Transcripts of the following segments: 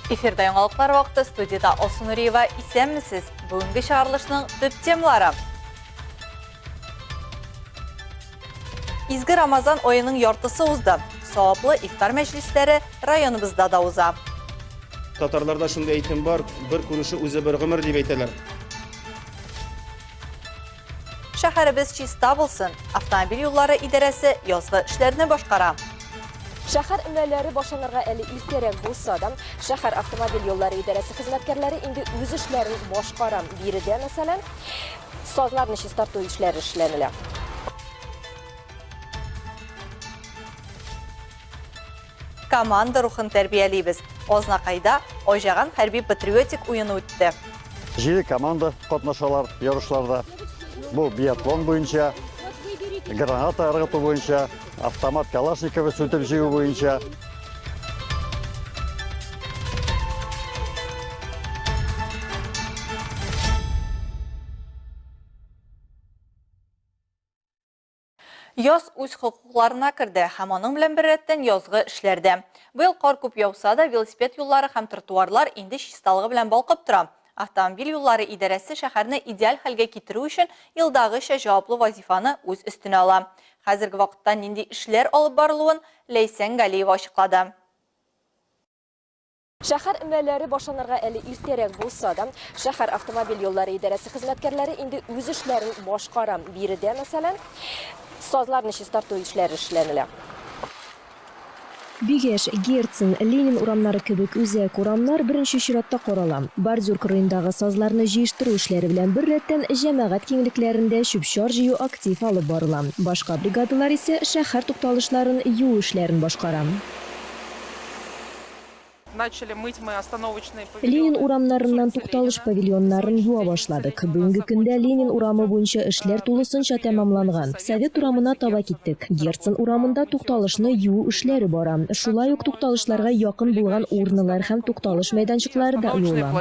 Эфирда яңалыклар вакыты студиядә Алсу Нуриева. Исәнмесез. Бүгенге чыгарылышның төп темалары. Изге Рамазан аеның яртысы узды. Саваплы ифтар мәҗлесләре районыбызда да уза. Татарларда шундый әйтем бар, бер күрешү үзе бер гомер дип әйтәләр. Шәһәребез чиста булсын! Автомобиль юллары идарәсе язгы эшләрне башкара. Шәһәр өмәләре башланырга әле иртәрәк булса да, шәһәр автомобиль юллары идарәсе хезмәткәрләре инде үз эшләрен башкара. Биредә, мәсәлән, сазларны чистарту эшләре эшләнелә. Команда рухын тәрбиялибез. Азнакайда Аҗаган хәрби-патриотик уены үтте. Җиде команда катнашалар ярышларда. Бу биатлон буенча, граната ыргыту буенча, автомат Калашникова сүтеп җыю буенча. Яз үз хокукларына керде һәм аның белән беррәттән язгы эшләр дә. Быел кар күп яуса да, велосипед юллары һәм тротуарлар инде чисталыгы белән балкып тора. Автомобиль юллары идарәсе шәһәрне идеаль хәлгә китерү өчен елдагыча җаваплы вазифаны үз өстенә ала. Хәзерге вакытта нинди эшләр алып барылуын Ләйсән Галиева ачыклады. Шәһәр өмәләре башланырга әле иртәрәк булса да, шәһәр автомобиль юллары идарәсе хезмәткәрләре инде үз эшләрен башкара. Биредә, мәсәлән, сазларны чистарту эшләре эшләнелә. Бигеш, Герцен, Ленин урамнары кебек үзәк урамнар беренче чиратта карала. Бордюр кырыендагы сазларны җыештыру эшләре белән беррәттән җәмәгать киңлекләрендә чүп-чар җыю актив алып барыла. Башка бригадалар исә шәһәр тукталышларын юу эшләрен башкара. Ленин урамнарыннан тукталыш павильоннарын юа башладык. Бүгенге көндә Ленин урамы буенча эшләр тулысынча тәмамланган. Совет урамына таба киттек. Герцен урамында тукталышны юу эшләре бара. Шулай ук тукталышларга якын булган урналар һәм тукталыш мәйданчыклары да юыла.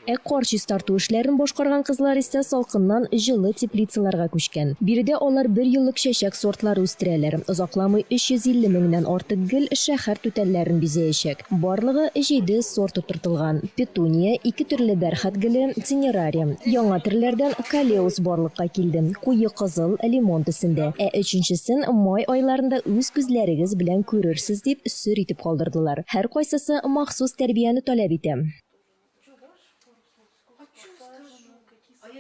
Ә кар чистарту эшләрен башкарган кызлар исә салкыннан җылы теплицаларга күчкән. Биредә алар бер еллык чәчәк сортлары үстерәләр. Озакламый 350 меңнән артык гөл шәһәр түтәлләрен бизәячәк. Барлыгы җиде сорт утыртылган, петуния, ике төрле бәрхет гөле, цинерария. Яңа төрләрдән колеус барлыкка килде, куе кызыл, лимон төсендә. Ә өченчесен май айларында үз күзләрегез белән күрерсез дип сер итеп калдырдылар. Һәркайсысы махсус тәрбияне таләп итә.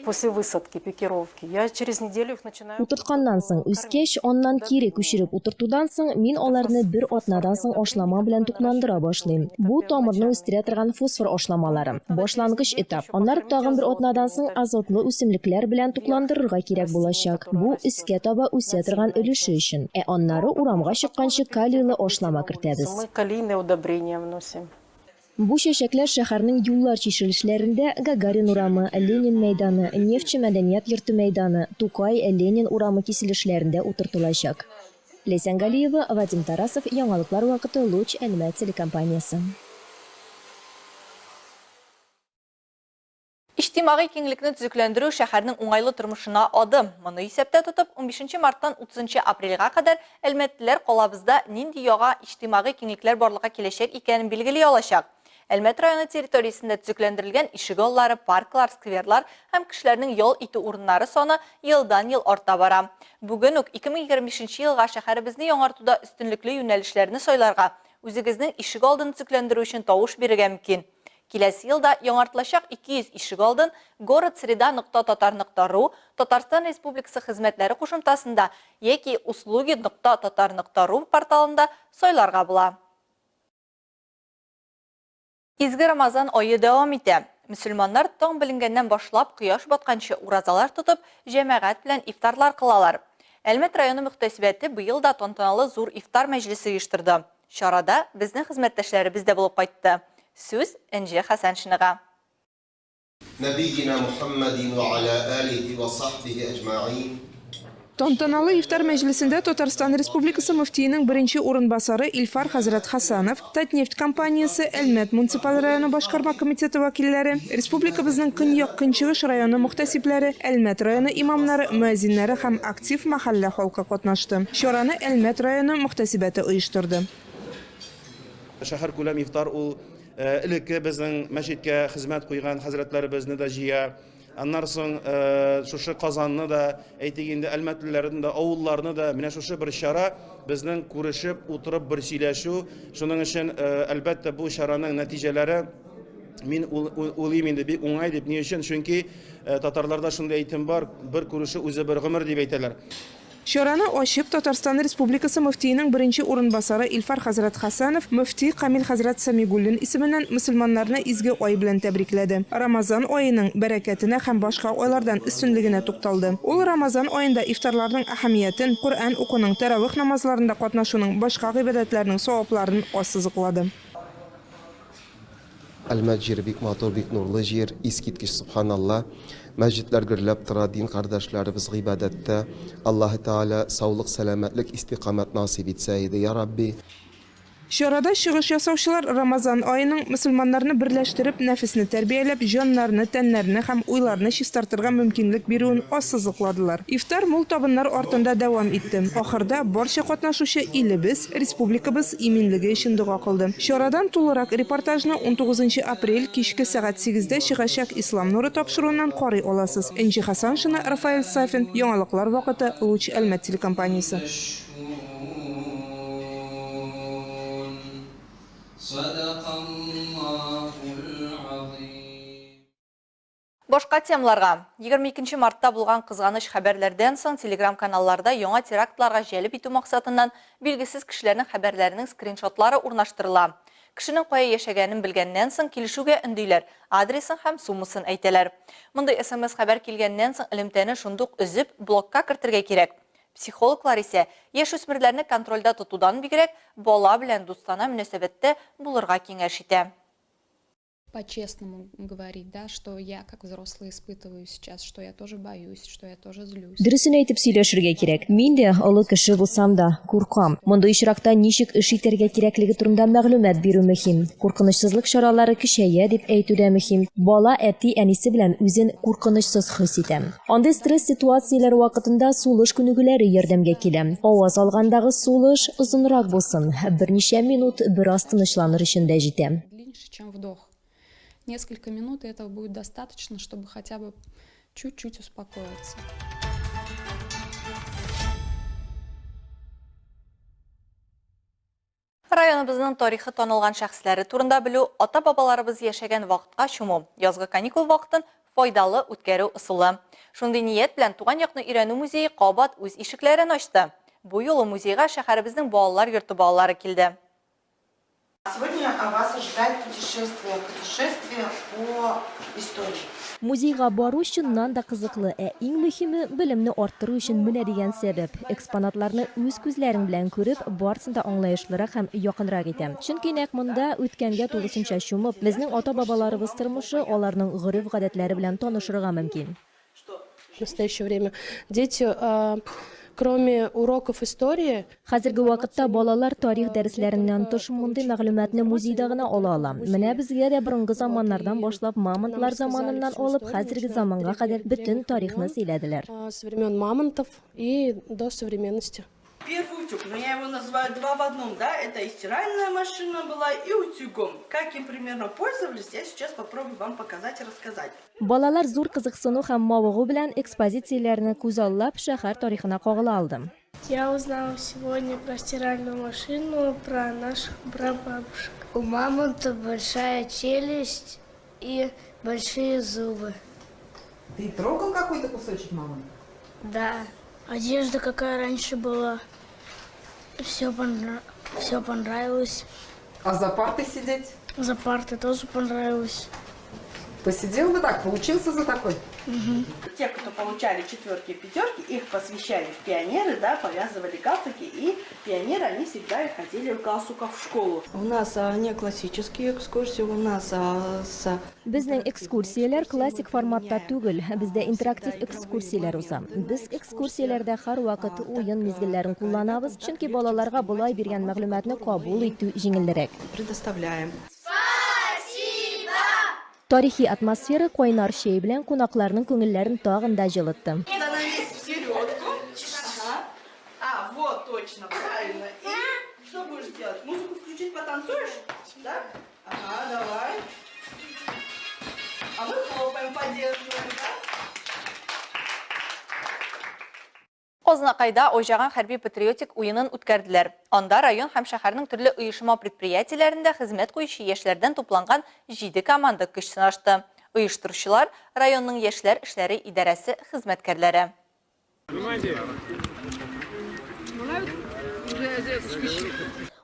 После высадки, пикировки, я через неделю их начинаю... Утыртканнан соң, үскәч, аннан кире күчереп утыртудан соң, мин аларны бер атнадан соң ашлама белән тукландыра башлыйм. Бу тамырны үстерә торган фосфор ашламалары. Башлангыч этап. Аннары тагын бер атнадан соң азотлы үсемлекләр белән тукландырырга кирәк булачак. Бу өскә таба үсә торган өлеше өчен. Ә аннары урамга чыкканчы калийлы ашлама кертәбез. Мы калийные удобрения вносим. Бу чәчәкләр шәһәрнең юллар чишелешләрендә Гагарин урамы, Ленин мәйданы, Нефтьче мәдәният йорты мәйданы, Тукай, Ленин урамы киселешләрендә утыртылачак. Ләйсән Галиева, Вадим Тарасов, Яңалыклар вакыты, Луч, Әлмәт телекомпаниясе. Иҗтимагый киңлекне төзекләндерү шәһәрнең уңайлы тормышына адым. Моны исәптә тотып, унбишенче марттан утызынчы апрельгә кадәр әлмәтлеләр калабызда нинди яңа иҗтимагый киңлекләр барлыкка киләчәк икәнен билгели алачак. Әлмәт районы территориясендә төзекләндерелгән ишегаллары, парклар, скверлар һәм кешеләрнең ял итү урыннары саны елдан-ел арта бара. Бүген үк 2025 нче елга шәһәребезне яңартуда өстенлекле юнәлешләрне сайларга, үзегезнең ишегалдын төзекләндерү өчен тавыш бирергә мөмкин. Киләсе елда яңартылачак 200 ишегалдын Город-среда нокта татар нокта ру, Татарстан Республикасы хезмәтләре кушымтасында яки Услуги нокта татар нокта ру порталында сайларга була. Изге Рамазан ае дәвам итә. Мөселманнар таң беленгәннән башлап кояш батканчы уразалар тотып, җәмәгать белән ифтарлар кылалар. Әлмәт районы мөхтәсибәте быел да тантаналы зур ифтар мәҗлесе оештырды. Чарада безнең хезмәттәшләребез дә булып кайтты. Сүз Энҗе Хәсәншинага. Нәбиена Мухаммадин ва аля алихи ва сахбихи әҗмәгыйн. Тантаналы ифтар мәҗлесендә Татарстан Республикасы мөфтиенең беренче урынбасары Илфар хәзрәт Хәсәнов, Татнефть компаниясе, Әлмәт муниципаль районы башкарма комитеты вәкилләре, республикабызның көньяк-көнчыгыш районы мөхтәсибләре, Әлмәт районы имамнары, мөәзиннәре һәм актив мәхәллә халкы катнашты. Чараны Әлмәт районы мөхтәсибәте оештырды. Шәһәркүләм ифтар ул. Элекке безнең мәчеткә хезмәт куйган хәзрәтләребезне дә җыя. Аннан соң шушы Казанны да, әйтик инде, әлмәтлеләрне дә, авылларны да, менә шушы бер чара безнең күрешеп, утырып бер сөйләшү. Шуның өчен, әлбәттә, бу чараның нәтиҗәләре мин уйлыйм инде бик уңай дип. Ни өчен? Чөнки татарларда шундый әйтем бар, бер күрешү үзе бер гомер дип әйтәләр. Чараны ачып, Татарстан Республикасы мөфтиенең беренче урынбасары Илфар хәзрәт Хәсәнов мөфти Камил хәзрәт Сәмигуллин исеменнән мөселманнарны изге ай белән тәбрикләде, Рамазан аеның бәрәкәтенә һәм башка айлардан өстенлегенә тукталды. Ул Рамазан аенда ифтарларның әһәмиятен, Коръән укуның, тәравих намазларында катнашуның, башка гыйбадәтләрнең савапларын ассызыклады. Әлмәт җире бик матур, бик нурлы җир, искиткеч, сөбханалла. Мәсҗидләр гөрләп тора, дин кардәшләребез гыйбадәттә. Аллаһы Тәгалә саулык, сәламәтлек, истикамәт насыйп итсә иде, я Рабби. Чарада чыгыш ясаучылар Рамазан аеның мөселманнарны берләштереп, нәфесне тәрбияләп, җаннарны, тәннәрне һәм уйларны чистартырга мөмкинлек бирүен ассызыкладылар. Ифтар мул табыннар артында дәвам итте. Ахырда барча катнашучы илебез, Республикабыз иминлеге өчен дога кылды. Чарадан тулырак репортажны унтугызынчы апрель кичке сәгать сигездә чыгачак Ислам нуры тапшыруыннан карый аласыз. Энҗе Хәсәншина, Рафаэль Сафин, Яңалыклар вакыты, Луч Әлмәт телекомпаниясе. Башка темаларга. 22 мартта булган кызганыч хәбәрләрдән соң телеграм-каналларда яңа терактларга җәлеп итү максатыннан билгесез кешеләрнең хәбәрләренең скриншотлары урнаштырыла. Кешенең кая яшәгәнен белгәннән соң килешүгә өндиләр, адресын һәм суммасын әйтәләр. Мондый смс-хәбәр килгәннән соң элемтәне шундук өзеп, блокка кертергә кирәк. Психологлар исә яшүсмерләрне контрольдә тотудан бигрәк, бала белән дустана мөнәсәбәттә булырга киңәш итә. По-честному говорить, да, что я как взрослый испытываю сейчас, что я тоже боюсь, что я тоже злюсь. Дөресен әйтеп сөйләшергә кирәк. Мин дә, олы кеше булсам да, куркам. Мондый очракта ничек эш итәргә кирәклеге турында мәгълүмат бирү мөһим. Куркынычсызлык чаралары көчәя дип әйтү дә мөһим. Бала әти-әнисе белән үзен куркынычсыз хис итә. Андый стресс ситуацияләр вакытында сулыш күнегүләре ярдәмгә килә. Аваз алгандагы сулыш озынрак булсын. Берничә минут бераз тынычланыр өчен дә җитә. Чем вдох. Несколько минут, и этого будет достаточно, чтобы хотя бы чуть-чуть успокоиться. Районыбызның тарихы танылган шәхесләре турында белү, ата-бабаларыбыз яшәгән вакытка чуму, язгы каникул вакытын файдалы үткәрү ысулы. Шундый ният белән туган якны өйрәнү музее кабат үз ишекләрен ачты. Бу юлы музейга шәһәребезнең балалар йорты балалары килде. Сегодня вас ожидает путешествие, путешествие по истории. Музейга бару чыннан да кызыклы, ә иң мөһиме, белемне арттыру өчен менә дигән сәбәп. Экспонатларны үз күзләрең белән күреп, барысын да аңлаешлырак һәм якынрак итә. Чөнки нәкъ монда, үткәнгә тулысынча чумып, безнең ата-бабаларыбыз тормышы, аларның гореф-гадәтләре белән танышырга мөмкин. В настоящее время дети, кроме уроков истории, Хәзерге вакытта балалар тарих дәресләреннән тыш мондый мәгълүматны музейда гына ала ала. Менә безгә дә борынгы заманнардан башлап мамонтлар заманыннан алып хәзерге заманга кадәр бөтен тарихны сөйләделәр. С времен мамонтов и до современности. Первый утюг, но я его называю два в одном, да, это и стиральная машина была, и утюгом. Как им примерно пользовались, я сейчас попробую вам показать и рассказать. Балалар зур кызыксыну һәм мавыгу белән экспозицияләрне күзаллап, шәһәр тарихына кагыла алды. Я узнала сегодня про стиральную машину, про наших прабабушек. У мамонта большая челюсть и большие зубы. Ты трогал какой-то кусочек мамонта? Да. Одежда какая раньше была. Все, понра... Все понравилось. А за партой сидеть? За партой тоже понравилось. Посидел бы так, поучился за такой? Угу. Те, кто получали четверки и пятерки, их посвящали в пионеры, да, повязывали галстуки, и пионеры, они всегда ходили в галстуках в школу. У нас а, не классические экскурсии, у нас а, с Безнең экскурсияләр классик форматта түгел, бездә интерактив экскурсияләр уза. Без экскурсияләрдә һәрвакыт уен мизгелләрен кулланабыз, чөнки балаларга болай биргән мәгълүматны кабул итү җиңелрәк. Предоставляем. Спасибо! Тарихи атмосфера кайнар чәй белән кунакларның күңелләрен тагын да җылытты. Становись в середку. Ага. А, вот, точно, правильно. И... Что будешь делать? Музыку включить, потанцуешь? Да? Ага, давай. А мы хлопаем, поддерживаем, да? Азнакайда Аҗаган хәрби-патриотик уенын үткәрделәр. Анда район һәм шәһәрнең төрле оешма-предприятиеләрендә хезмәт куючы яшьләрдән тупланган җиде команда көч сынашты. Оештыручылар, районның яшьләр эшләре идарәсе хезмәткәрләре.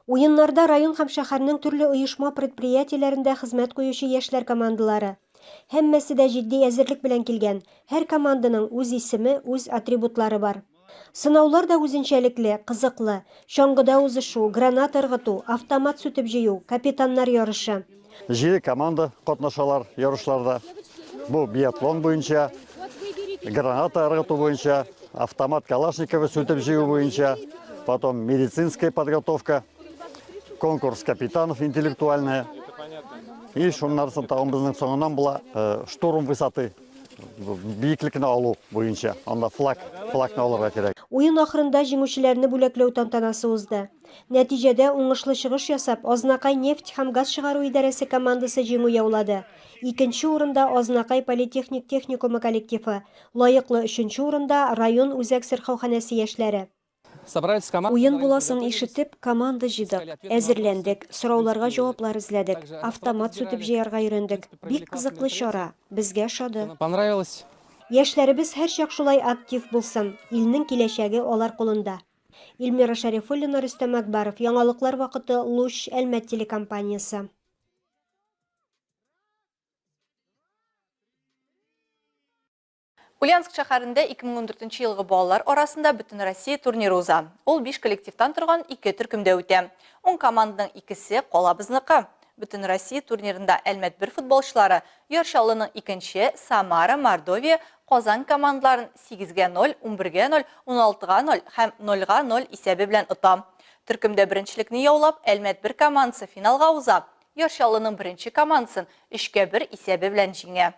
Уеннарда район һәм шәһәрнең төрле оешма-предприятиеләрендә хезмәт куючы яшьләр командалары. Һәммәсе дә җитди әзерлек белән килгән, һәр команданың үз исеме, үз атрибутлары бар. Сынаулар да үзенчәлекле, кызыклы, чаңгыда узышу, граната ыргыту, автомат сүтеп җыю, капитаннар ярышы. Җиде команда катнашалар ярышларда. Бу биатлон буенча, граната ыргыту буенча, автомат Калашникова сүтеп җыю буенча, потом медицинская подготовка, конкурс капитанов интеллектуальная. И шуннан соң тагын безнең соңыннан була э, штурм высоты биеклекне алу буенча. Анда флаг, флагны алырга кирәк. Уен ахырында җиңүчеләрне бүләкләү тантанасы узды. Нәтиҗәдә, уңышлы чыгыш ясап, Азнакай нефть һәм газ чыгару идарәсе командасы җиңү яулады. Икенче урында, Азнакай политехник техникумы коллективы, лаеклы өченче урында, район үзәк сырхауханәсе яшьләре. Уен буласын ишетеп, команда җыйдык, әзерләндек, сорауларга җаваплар эзләдек, автомат сүтеп җыярга өйрәндек. Бик кызыклы чара, безгә ошады. Яшьләребез һәрчак шулай актив булсын, илнең киләчәге алар кулында. Эльмира Шәрифуллина, Рөстәм Әкбаров, Яңалыклар вакыты, Луч, Әлмәт телекомпаниясе. Ульяновск шәһәрендә 2014 елгы балалар арасында Бөтенроссия турниры уза. Ул биш коллективтан торган ике төркемдә үтә. Ун команданың икесе калабызныкы. Бөтенроссия турнирында Әлмәт бер футболчылары Яр Чаллының икенче, Самара, Мордовия, Казан командаларын сигезгә ноль, унбергә ноль, уналтыга ноль һәм нольга ноль исәбе белән ота. Төркемдә беренчелекне яулап, Әлмәт бер командасы финалга уза, Яр Чаллының беренче командасын өчкә бер исәбе белән җиңә.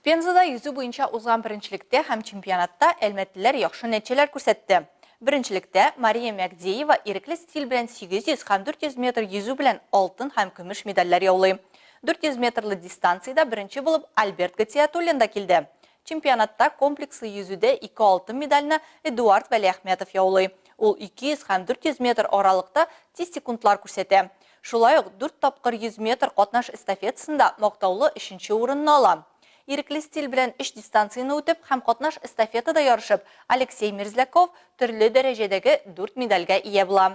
Пензада йөзү буенча узган беренчелектә һәм чемпионатта әлмәтлеләр яхшы нәтиҗәләр күрсәтте. Беренчелектә Мария Мәгдиева ирекле стиль белән 800 һәм 400 метр йөзү белән алтын һәм көмеш медальләр яулый. 400 метрлы дистанциядә беренче булып Альберт Гатиятуллин да килде. Чемпионатта комплекслы йөзүдә ике алтын медальне Эдуард Вәлиәхмәтов яулый. Ул 200 һәм 400 метр аралыкта тиз секундлар күрсәтә. Шулай ук дүрт тапкыр 100 метр катнаш эстафетасында мактаулы өченче урынны ала. Ирекле стиль белән өч дистанцияне үтеп һәм катнаш эстафетада ярышып, Алексей Мерзляков төрле дәрәҗәдәге дүрт медальгә ия була.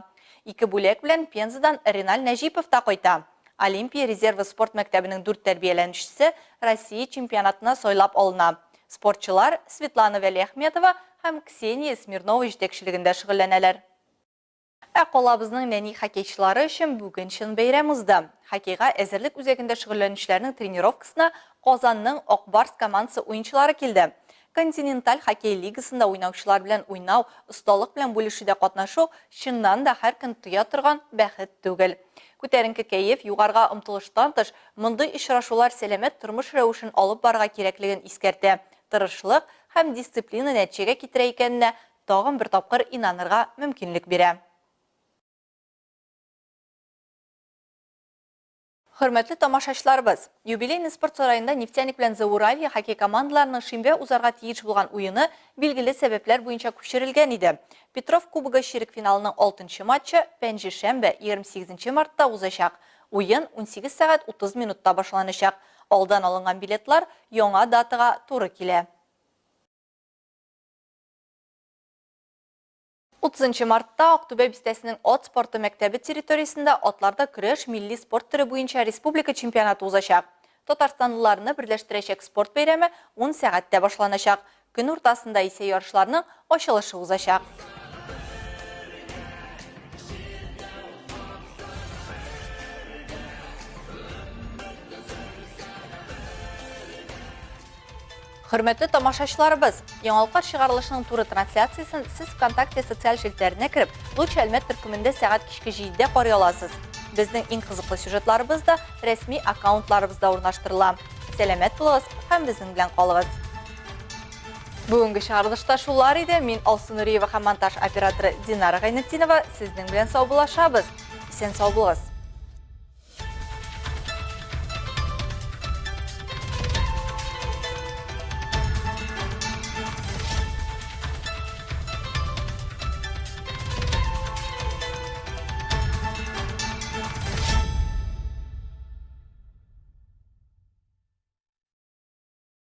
Ике бүләк белән Пензадан Реналь Нәҗипов та кайта. Олимпия резервы спорт мәктәбенең дүрт тәрбияләнүчесе Россия чемпионатына сайлап алына. Спортчылар Светлана Вәлиәхмәтова һәм Ксения Смирнова җитәкчелегендә шөгыльләнәләр. Ә калабызның нәни хоккейчылары өчен бүген чын бәйрәм узды. Хоккейга әзерлек үзәгендә шөгыльләнүчеләрнең тренировкасына Казанның Ак Барс командасы уенчылары килде. Континенталь хоккей лигасында уйнаучылар белән уйнау, осталык белән бүлешүдә катнашу чыннан да һәркем тоя торган бәхет түгел. Күтәренке кәеф, югарыга омтылыштан тыш, мондый очрашулар сәламәт тормыш рәвешен алып барырга кирәклеген искәртә, тырышлык һәм дисциплина нәтиҗәгә китерә икәненә тагын бер тапкыр инанырга мөмкинлек бирә. Хөрмәтле тамашачыларыбыз! Юбилейный спорт сараенда Нефтяник белән Зауралье хоккей командаларының шимбә узарга тиеш булган уены билгеле сәбәпләр буенча күчерелгән иде. Петров Кубогы чирекфиналының алтынчы матчы пәнҗешәмбе, 28 мартта узачак. Уен 18 сәгать 30 минутта башланачак. Алдан алынган билетлар яңа датага туры килә. 30 нчы мартта Актүбә бистәсенең ат спорты мәктәбе территориясендә атларда көрәш милли спорт төре буенча республика чемпионаты узачак. Татарстанлыларны берләштерәчәк спорт бәйрәме ун сәгатьтә башланачак. Көн уртасында исә ярышларның ачылышы узачак. Хөрмәтле тамашачыларыбыз, Яңалыклар чыгарылышының туры трансляциясен сез ВКонтакте социаль челтәренә кереп, Луч Әлмәт төркемендә сәгать кичке 7-дә карый аласыз. Безнең иң кызыклы сюжетларыбыз да рәсми аккаунтларыбызда урнаштырыла. Сәламәт булыгыз һәм безнең белән калыгыз. Бүгенге чыгарылышта шулар иде. Мин Алсу Нуриева һәм монтаж операторы Динара Гайнетдинова сезнең белән саубуллашабыз. Исән сау булыгыз.